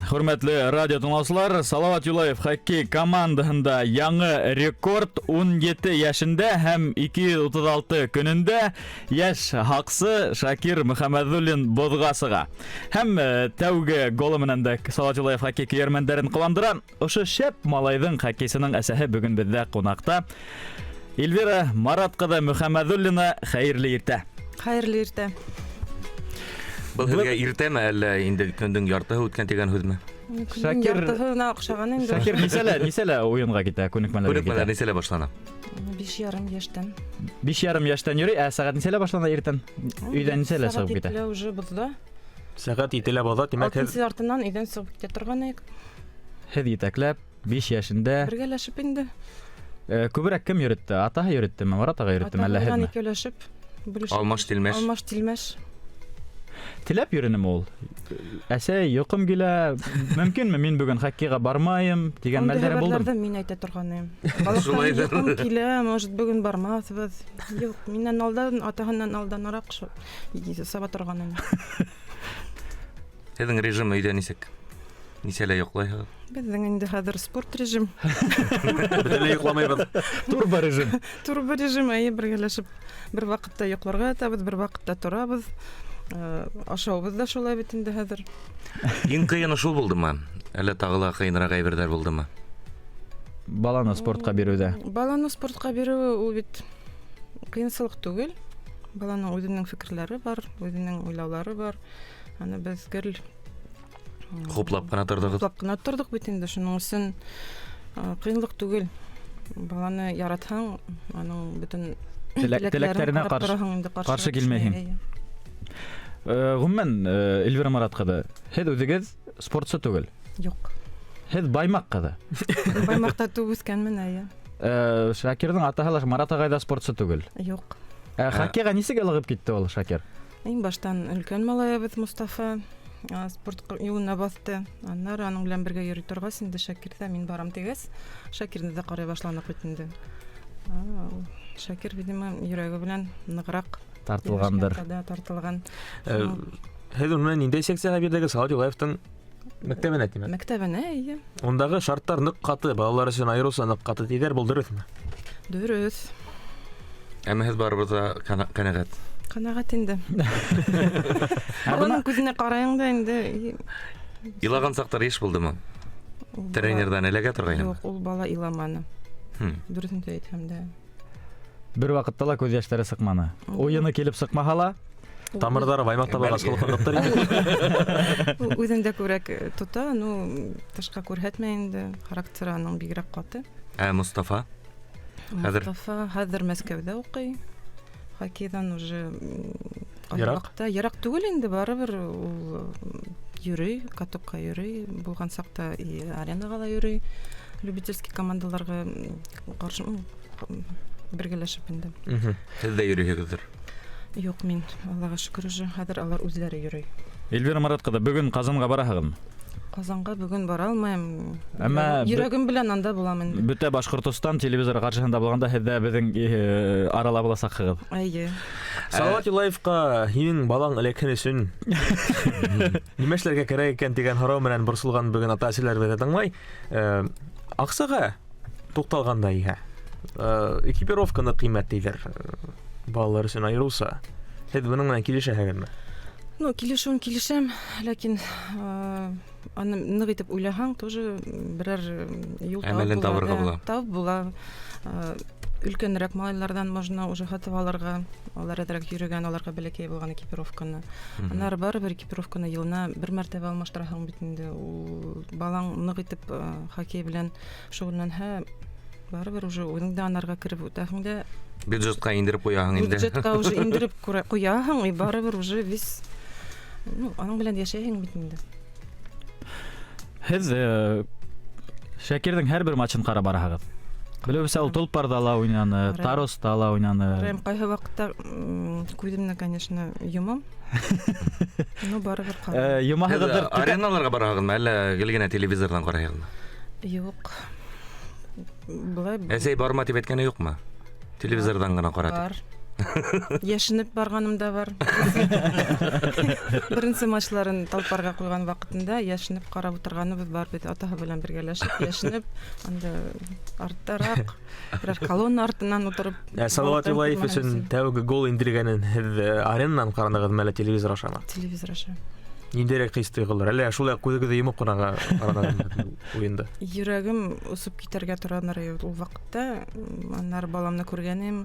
Хөрмәтле радио тыңлаусылар, Салават Юлаев хоккей командаһында яңы рекорд: 17 йәшендә һәм 236 көнөндә йәш һаҡсы Шакир Мөхәммәдуллин боҙға сыға. Һәм тәүге голы менән дә Салават Юлаев хоккей көйәрмәндәрен ҡыуандыра. Ошо шәп малайҙың, хоккейсының әсәһе бөгөн беҙҙә ҡунаҡта. Эльвира Марат ҡыҙы Мөхәммәдуллина, хәйерле иртә. Хәйерле иртә. Был һеҙгә иртәме, әллә инде көндөң яртыһы үткән тигән һүҙме? Көндөң яртыһына оҡшаған инде. Шакир нисәлә уйынға китә, күнекмәләргә Күнекмәләр китә? нисәлә башлана? 5,5 йәштән. 5,5 йәштән йөрөй, ә сәғәт нисәлә башлана иртән? Өйҙән нисәлә Сәғәт сығып китә? 7-лә уже боҙҙа. Сәғәт 7-лә боҙҙа, тимәк, һеҙ Алтынсы артынан өйҙән сығып китә торған идек. Һеҙ етәкләп, 5 йәшендә. Бергәләшеп инде. Күберәк кем йөрөттө? Атаһы йөрөттөмө, Марат ағай йөрөттөмө, әллә Атаһы менән һеҙме? икәүләшеп, бүлешеп. Алмаш тилмәш. Алмаш тилмәш. Теләп йөрөнөмө ул? Әсәй, йоҡом килә, мөмкинме, мин бөгөн хоккейға бармайым тигән Ундай мәлдәре булдымы? хәбәрләрҙе мин әйтә торған идем. Балаҡтан Шулайҙыр. йоҡом килә, может, бөгөн бармаҫбыҙ. Юҡ, минән алдан, атаһынан алданыраҡ саба торған ине. Һеҙҙең режим өйҙә нисек? Нисәлә йоҡлайһығыҙ? Беҙҙең инде хәҙер спорт режим. Бөтөнләй йоҡламайбыҙ. Турбо режим. Турбо режим, әйе, бергәләшеп бер ваҡытта йоҡларға ятабыҙ, бер ваҡытта торабыҙ. Ашауыбыҙ ҙа шулай бит инде хәҙер. Иң ҡыйыны шул булдымы? Әллә тағы ла ҡыйыныраҡ әйберҙәр булдымы? Баланы спортҡа биреүҙә. Баланы спортҡа биреү ул бит ҡыйынсылыҡ түгел. Баланың үҙенең фекерләре бар, үҙенең уйлаулары бар. Аны беҙ гел Хуплап ҡына торҙоғоҙ. Хуплап ҡына торҙоҡ бит инде, шуның өсөн ҡыйынлыҡ түгел. Баланы яратһаң, аның бөтөн теләктәрен Теләктәренә ҡарап ҡаршы тораһың инде, ҡаршы килмәйһең. Эйе. Ғөмүмән, Эльвира Марат ҡыҙы, һеҙ үҙегеҙ спортсы түгел. Юҡ. Һеҙ Баймаҡ ҡыҙы. Баймаҡта тыуып үҫкәнмен, эйе. Шакирҙың атаһы ла, Марат ағай ҙа спортсы түгел. Юҡ. Хоккейға нисек ылығып китте ул, Шакир? Иң баштан өлкән малайыбыҙ Мостафа спорт юлына баҫты. Аннары аның белән бергә йөрөй торғас, инде Шакир ҙә мин барам тигәс, Шакирҙы ҙә ҡарай башланыҡ бит инде. Шакир, видимо, йөрәге белән нығыраҡ тартылғандыр. Да, тартылған. Һеҙ уны ниндәй секцияға бирҙегеҙ? Салават Юлаевтың мәктәбенә, тимәк? Мәктәбенә, эйе. Ундағы шарттар ныҡ ҡаты, балалар өсөн айырыуса ныҡ ҡаты тиҙәр, был дөрөҫмө? Дөрөҫ. Әммә һеҙ барыбер ҙә ҡәнәғәт. Ҡәнәғәт инде. Ә Баланың күҙенә ҡарайың да инде. Илаған саҡтар йыш булдымы? Ул бала Тренерҙан эләгә торғайнымы? Юҡ, ул бала иламаны. Дөрөҫөн әйтһәм дә. Бер ваҡытта ла күҙ йәштәре сыҡманы. Уйыны килеп сыҡмаһа ла, Тамырҙары Баймаҡта булғас, холоҡлоҡтар инде. Ул үҙен дә күберәк тота, ну, тышҡа күрһәтмәй инде, характеры аның бигерәк ҡаты. Ә Мостафа? Хәҙер? Мостафа хәҙер Мәскәүҙә уҡый. Хоккейҙан уже ҡайһы Йыраҡ? ваҡытта йыраҡ түгел инде, барыбер ул йөрөй, катокка йөрөй, булған саҡта и аренаға ла йөрөй. Любительский командаларға ҡаршы, бергәләшеп инде. Һеҙ ҙә йөрөйһөгөҙҙөр? Юҡ, мин, Аллаға шөкөр, уже хәҙер алар үҙләре йөрөй. Эльвира Марат ҡыҙы, бөгөн Ҡазанға бараһығыҙмы? Ҡазанға бөгөн бара алмайым. Әммә Йөрәгем белән анда булам инде. Бөтә Башҡортостан телевизор ҡаршыһында булғанда һеҙ дә беҙҙең арала буласаҡһығыҙ. Эйе. Салават Юлаевҡа һинең балаң эләкһен өсөн нимә эшләргә кәрәк икән тигән һорау менән борсолған бөгөн ата-әсәләр беҙҙе тыңлай. Аҡсаға туҡталғанда иһә, экипировканы ҡиммәт тиҙәр. Балалар өсөн айырыуса. Һеҙ бының менән килешәһегеҙме? Ну, килешеүен килешәм, ләкин аны ныҡ итеп уйлаһаң, тоже берәр юл табып Әмәлен була, табырға да, була. Табып була. Өлкәнерәк малайларҙан можно уже һатып алырға, алар әҙерәк йөрөгән, аларға бәләкәй булған экипировканы. Аннары барыбер экипировканы йылына бер мәртәбә алмаштыраһың бит инде. Ул балаң ныҡ итеп хоккей белән шөғөлләнһә, барыбер уже үҙең дә анарға кереп үтәһең дә. Бюджетҡа индереп ҡуяһың инде. Бюджетҡа уже индереп ҡуяһың, и барыбер уже весь, ну, аның белән йәшәйһең бит инде. Һеҙ Шакирҙың һәр бер матчын ҡарап бараһығыҙ. Беләбеҙ, ул Толпарҙа ла уйнаны, Ҡарайым. Тароста ла уйнаны. Ҡарайым, ҡайһы ваҡытта күҙемде, конечно, йомам. Ну, барыбер ҡарайым. Йомаһығыҙҙыр. Һеҙ ареналарға бараһығыҙмы, әллә гел генә телевизорҙан ҡарайһығыҙмы? Юҡ. Былай Әсәй барма тип әйткәне юҡмы? Телевизорҙан ғына ҡара тип. Бар. Йәшенеп барғаным да бар. Беренсе матчларын Талпарға ҡуйған ваҡытында йәшенеп ҡарап ултырғаныбыҙ бар бит, атаһы белән бергәләшеп, йәшенеп, анда арттараҡ, берәр колонна артынан ултырып. Ә Салават Балаҡайым Юлаев өсөн күрмәһен тәүге гол индергәнен һеҙ аренанан ҡаранығыҙмы әллә телевизор ашамы? Телевизор аша. Ниндәйерәк хис тойғолар? Әллә шулай күҙегеҙҙе йомоп ҡына ҡаранығыҙмы уйынды? Йөрәгем осоп китәргә тора ул ваҡытта. Аннары баламны күргәнем.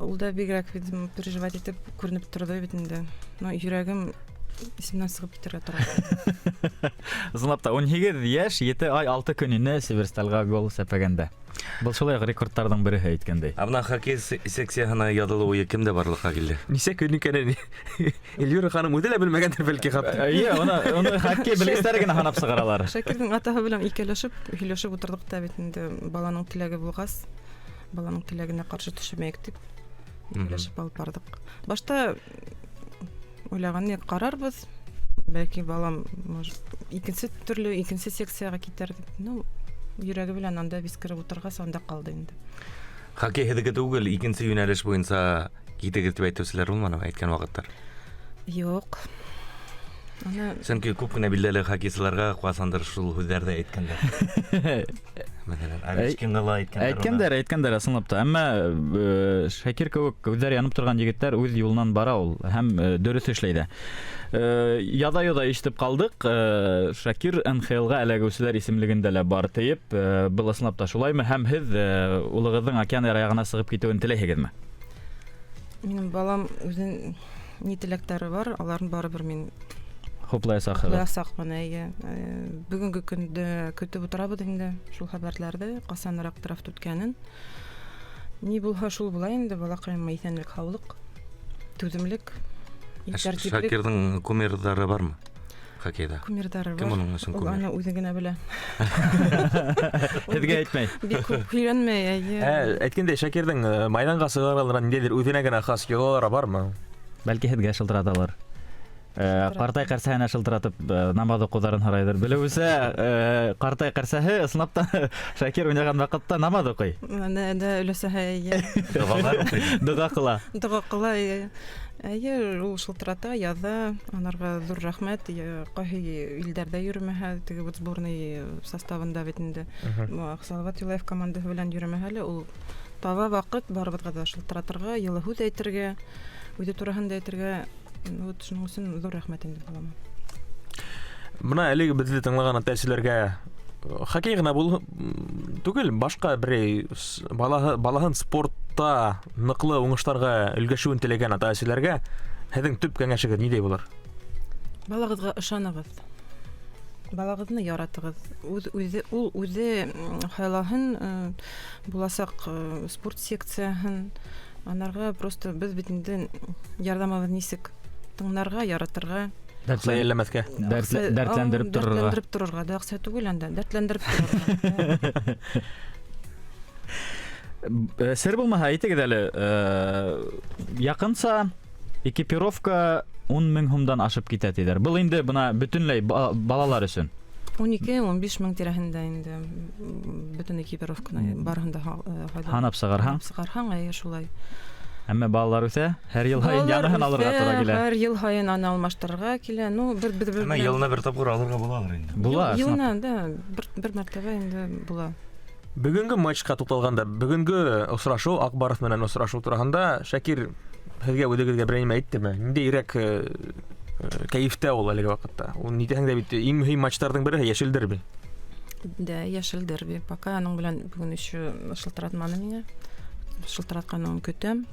Ул да бигерәк, видимо, переживать итеп күренеп торҙо бит инде. Но йөрәгем исемдән сығып китергә тора. Ысынлап та 18 йәш, 7 ай 6 көн ине Северстальға гол сәпәгәндә. Был шулай уҡ рекордтарҙың береһе әйткәндәй. Ә бына хоккей секцияһына яҙылыу уйы кемдә барлыҡҡа килде? Нисә көн икәнен Эльвира ханым үҙе лә белмәгәндер бәлки хатта. Эйе, уны хоккей белгестәре генә һанап сығаралар. Шакирҙың атаһы белән икәүләшеп һөйләшеп ултырҙыҡ та бит инде, баланың теләге булғас, баланың теләгенә ҡаршы төшмәйек тип икәүләшеп алып барҙыҡ. Башта уйлаған идек, ҡарарбыҙ, бәлки балам, может, икенсе төрлө, икенсе секцияға китәр тип. Ну, йөрәге белән анда без кереп ултырғас, анда ҡалды инде. Хоккей һеҙҙеке түгел, икенсе йүнәлеш буйынса китегеҙ тип әйтеүселәр булманымы әйткән ваҡыттар? Юҡ. Аны Сөнки күп кенә билдәле хоккейсыларға ҡасандыр шул һүҙҙәрҙе әйткәндәр. Мәҫәлән, Овечкинға ла әйткәндәр. Әйткәндәр, әйткәндәр, ысынлап та. Әммә Шакир кеүек күҙҙәре янып торған егеттәр үҙ юлынан бара ул һәм дөрөҫ эшләй ҙә. Яҙа-йоҙа ишетеп ҡалдыҡ, Шакир Н Х Л-ға эләгеүселәр исемлегендә лә бар тиеп, был ысынлап та шулаймы? Һәм һеҙ улығыҙҙың океан яраяғына сығып китеүен теләйһегеҙме? Минең балам үҙенең ни теләктәре бар, аларын барыбер мин Хуплаясаҡһығыҙ. Хуплаясаҡмын, эйе. Бөгөнгө көндә көтөп ултырабыҙ инде шул хәбәрләрҙе, ҡасаныраҡ драфт үткәнен. Ни булһа шул була инде, балаҡайыма иҫәнлек, һаулыҡ, түҙемлек, Ә тәртиплек. Шакирҙың кумирҙары бармы хоккейҙа? Кумирҙары Кем бар. уның өсөн Ул кумир? аны үҙе генә белә. Һеҙгә әйтмәй. Бик күп һөйләнмәй, эйе. Әйткәндәй, Шакирҙың майҙанға сығар алдынан ниндәйҙер үҙенә генә хас йолалары бармы? Бәлки һеҙгә шылтыраталар. Ҡартай ҡәрсәһенә шылтыратып, намаҙ уҡыуҙарын һорайҙыр. Белеүсә, ҡартай ҡәрсәһе ысынлап та Шакир уйнаған ваҡытта намаҙ уҡый. Аны да өләсәһе, эйе. Доғалар уҡый. Доға ҡыла. Доға ҡыла, эйе. Эйе, ул шылтырата, яҙа, анарға ҙур рәхмәт. Эйе, ҡайһы илдәрҙә йөрөмәһә, теге вот сборный составында бит инде. Салават Юлаев командаһы белән йөрөмәһә лә, ул таба ваҡыт барыбыҙға да шылтыратырға, йылы һүҙ әйтергә, үҙе тураһында әйтергә. Вот шуның өсөн ҙур рәхмәт инде балама. Бына әлеге беҙҙе тыңлаған ата-әсәләргә хоккей ғына түгел, башҡа берәй балаһын спортта ныҡлы уңыштарға өлгәшеүен теләгән ата-әсәләргә һеҙҙең төп кәңәшегеҙ ниндәй булыр? Балағыҙға ышанығыҙ. Балағыҙны яратығыҙ. Ул үҙе һайлаһын буласаҡ спорт секцияһын. Анарға просто беҙ бит инде ярҙамыбыҙ нисек тыңларға, яратырға. Хәйәлләмәҫкә. Дәртләндереп торорға. Дәртләндереп торорға, да, аҡса түгел анда, дәртләндереп торорға. Сер булмаһа, әйтегеҙ әле, яҡынса экипировка ун мең һумдан ашып китә тиҙәр. Был инде бына бөтөнләй балалар өсөн. Ун ике, ун биш мең тирәһендә инде бөтөн экипировканы барыһын да һайлап Һанап сығарһаң? Һанап сығарһаң, эйе, шулай. Әммә балалар үҫә, һәр йыл һайын Балалар яңыһын алырға үҫә, тура килә. Һәр йыл һайын аны алмаштырырға килә. Ну, бер, бер, бер, Әммә бер. йылына бер тапҡыр алырға булалыр инде. Була, Йыл, ысынлап. йылына, да, бер мәртәбә инде була. Бөгөнгө матчҡа туҡталғанда, бөгөнгө осрашыу, Аҡ Барыҫ менән осрашыу тураһында Шакир һеҙгә үҙегеҙгә берәй нимә әйттеме? Ниндәйерәк кәйефтә ул әлеге ваҡытта? Ул ни тиһәң дә бит иң мөһим матчтарҙың береһе йәшел дерби. Да, йәшел дерби. Пока аның белән бөгөн еще шылтыратманы миңә. Шылтыратҡанын көтәм.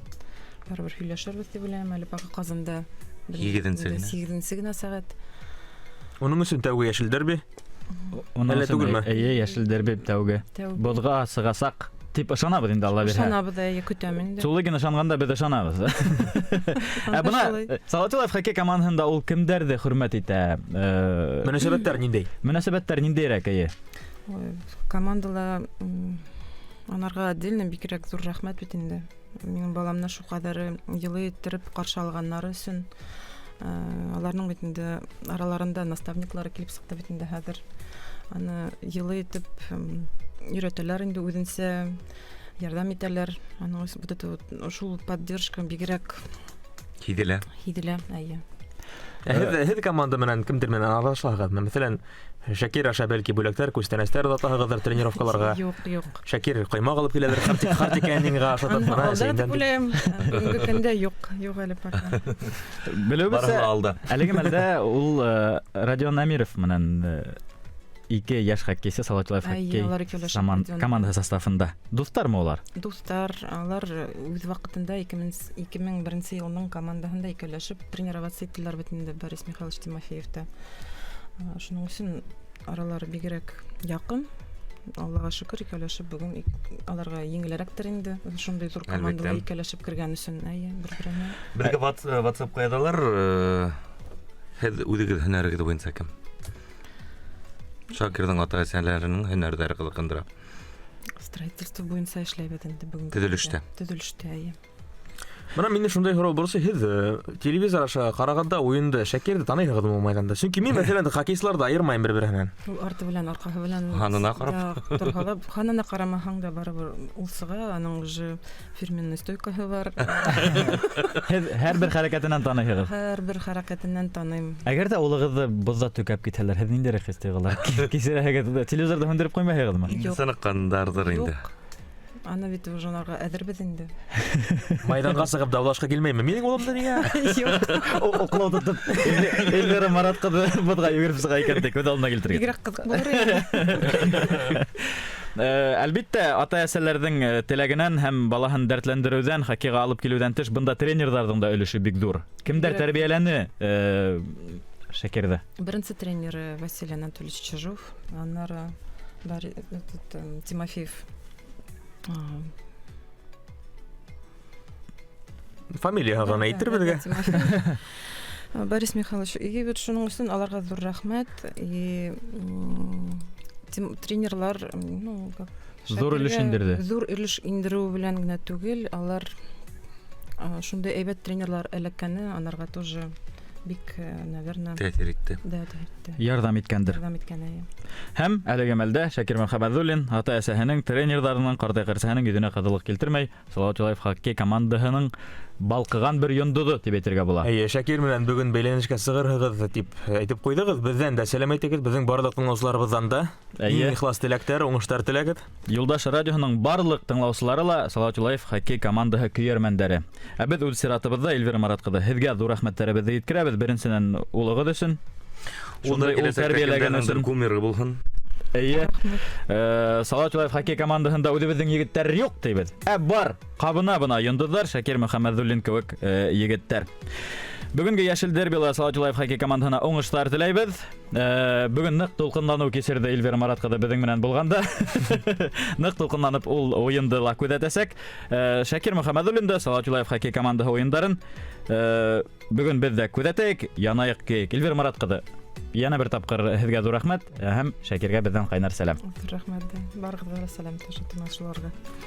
Барыбер һөйләшербеҙ тип уйлайым. Әле пока Ҡазанда Һигеҙенсе генә. Һигеҙенсе генә сәғәт. Уның өсөн тәүге йәшел дерби. Уның Әллә өсөн түгелме? Эйе, йәшел дерби тәүге. Тәүге. Боҙға сығасаҡ тип ышанабыҙ инде, Алла бирһә. Ышанабыҙ, эйе, көтәм инде. Тулыгин ышанғанда беҙ ышанабыҙ. Анда Бына шулай. Салават Юлаев хоккей командаһында ул кемдәрҙе хөрмәт итә? Мөнәсәбәттәр ниндәй? Мөнәсәбәттәр ниндәйерәк, эйе? Ой, командала анарға отдельно бигерәк ҙур рәхмәт бит инде. Минең баламны шул ҡәҙәр йылы иттереп ҡаршы алғаннары өсөн. Аларның бит инде араларында наставниклары килеп сыҡты бит инде хәҙер. Аны йылы итеп өйрәтәләр инде үҙенсә, Ярҙам итәләр. Аның өсөн вот это вот шул поддержка бигерәк Һиҙелә. Һиҙелә, әйе. Ә һеҙ команда менән кемдер менән аралашаһығыҙмы? Мәҫәлән, Шакир аша бәлки бүләктәр, күстәнәстәр оҙатаһығыҙҙыр тренировкаларға. Юҡ, юҡ. Шакир ҡоймаҡ алып киләлер, хартикәнинға ашатып бына әсәйеңдән. Уйлайым. Бөгөнгө көндә юҡ, юҡ әле пока. Белеүебеҙсә, әлеге мәлдә ул Родион Әмиров менән ике йәш хоккейсы Салават Юлаев хоккей командаһы составында. Дуҫтармы улар? Дуҫтар, алар үҙ ваҡытында 2001 йылның командаһында икәүләшеп тренироваться иттеләр бит инде Борис Михайлович Тимофеевта. Шуның өсөн аралар бигерәк яҡын. Аллаға шөкөр, икәүләшеп бөгөн аларға еңелерәктер инде. Шундай ҙур командала икәүләшеп кергән өсөн, әйе, бер-береһенә. Беҙгә WhatsApp-ҡа яҙалар, һеҙ үҙегеҙ һөнәрегеҙ буйынса кем? Шакирҙың ата-әсәләренең һөнәрҙәре ҡыҙыҡһындыра. Строительство буйынса эшләйбеҙ инде бөгөнгө. Төҙөлөштә. Төҙөлөштә, әйе. Бына мине шундай һорау борсой, һеҙ телевизор аша ҡарағанда уйынды Шакирҙы таныйһығыҙмы майҙанда? Сөнки мин, мәҫәлән, хоккейсыларҙы айырмайым бер-береһенән. Ул арты белән, арҡаһы белән. Һанына ҡарап. Торһа ла, һанына ҡарамаһаң да барыбер ул сыға, аның уже фирменный стойкаһы бар. Һеҙ һәр бер хәрәкәтенән таныйһығыҙ? Һәр бер хәрәкәтенән таныйм. Әгәр ҙә улығыҙҙы боҙҙа төкәп китһәләр, һеҙ ниндәйерәк хис тойғолар кисерәһегеҙ? Телевизорҙы һүндереп ҡуймайһығыҙмы? Юҡ. Сыныҡҡандарҙыр инде. Юҡ. Аны бит уже унарға әҙербеҙ инде. Майҙанға сығып даулашҡа килмәйме? Минең улымды ниңә? Юҡ. Уҡлау тотоп, Эльвира Марат ҡыҙы боҙға йүгереп сыға икән тип күҙ алдына килтергән. Бигерәк ҡыҙыҡ булыр ине. Әлбиттә, ата-әсәләрҙең теләгенән һәм балаһын дәртләндереүҙән, хоккейға алып килеүҙән тыш, бында тренерҙарҙың да өлөшө бик ҙур. Кемдәр тәрбиәләне Шакирҙы? Беренсе тренеры Василий Анатольевич Чижов, аннары Тимофеев. Фамилияһы ғына әйтер беҙгә. Борис Михайлович, и вот шуның өсөн аларға ҙур рәхмәт. И тренерлар, ну, как Ҙур өлөш индерҙе. Ҙур өлөш индереү белән генә түгел, алар шундай әйбәт тренерлар эләккәне, аларға тоже бик, наверное, тәьҫир итте. Да, тәьҫир итте. Ярҙам иткәндер. Ярҙам иткән, әйе. Һәм әлеге мәлдә Шакир Мөхәммәдуллин ата-әсәһенең, тренерҙарының, ҡартай-ҡәрсәһенең йөҙөнә ҡыҙыллыҡ килтермәй, Салават Юлаев хоккей командаһының балҡыған бер йондоҙо тип әйтергә була. Әйе, Шакир менән бөгөн бәйләнешкә сығырһығыҙ тип әйтеп ҡуйҙығыҙ. Беҙҙән дә сәләм әйтегеҙ, беҙҙең барлыҡ тыңлаусыларыбыҙҙан да. Әйе. Иң ихлас теләктәр, уңыштар теләгеҙ. Юлдаш радиоһының барлыҡ тыңлаусылары ла Салават Юлаев хоккей командаһы көйәрмәндәре. Ә беҙ үҙ сиратыбыҙҙа, Эльвира Марат ҡыҙы, һеҙгә ҙур рәхмәттәребеҙҙе еткерәбеҙ. Беренсенән, улығыҙ өсөн. Шундай Шундай ул киләсәктә тәрбиәләгән кемдәрҙеңдер өсөн. кумиры булһын. Эйе. Салават Юлаев хоккей командаһында үҙебеҙҙең егеттәр юҡ тибеҙ. Ә бар, ҡабына бына йондоҙҙар, Шакир Мөхәммәдуллин кеүек егеттәр. Бөгөнгө йәшел дербила Салават Юлаев хоккей командаһына уңыштар теләйбеҙ. Бөгөн ныҡ тулҡынланыу кисерҙе Эльвира Марат ҡыҙы беҙҙең менән булғанда. Ныҡ тулҡынланып ул уйынды ла күҙәтәсәк. Шакир Мөхәммәдуллин да Салават Юлаев хоккей командаһы уйындарын бөгөн беҙ ҙә күҙәтәйек, янайыҡ кейек. Эльвира Марат ҡыҙы, йәнә бер тапҡыр һеҙгә ҙур рәхмәт һәм Шакиргә беҙҙән ҡайнар сәләм. Ҙур рәхмәт. Барығыҙға ла сәләм тоже тыңлаусыларға.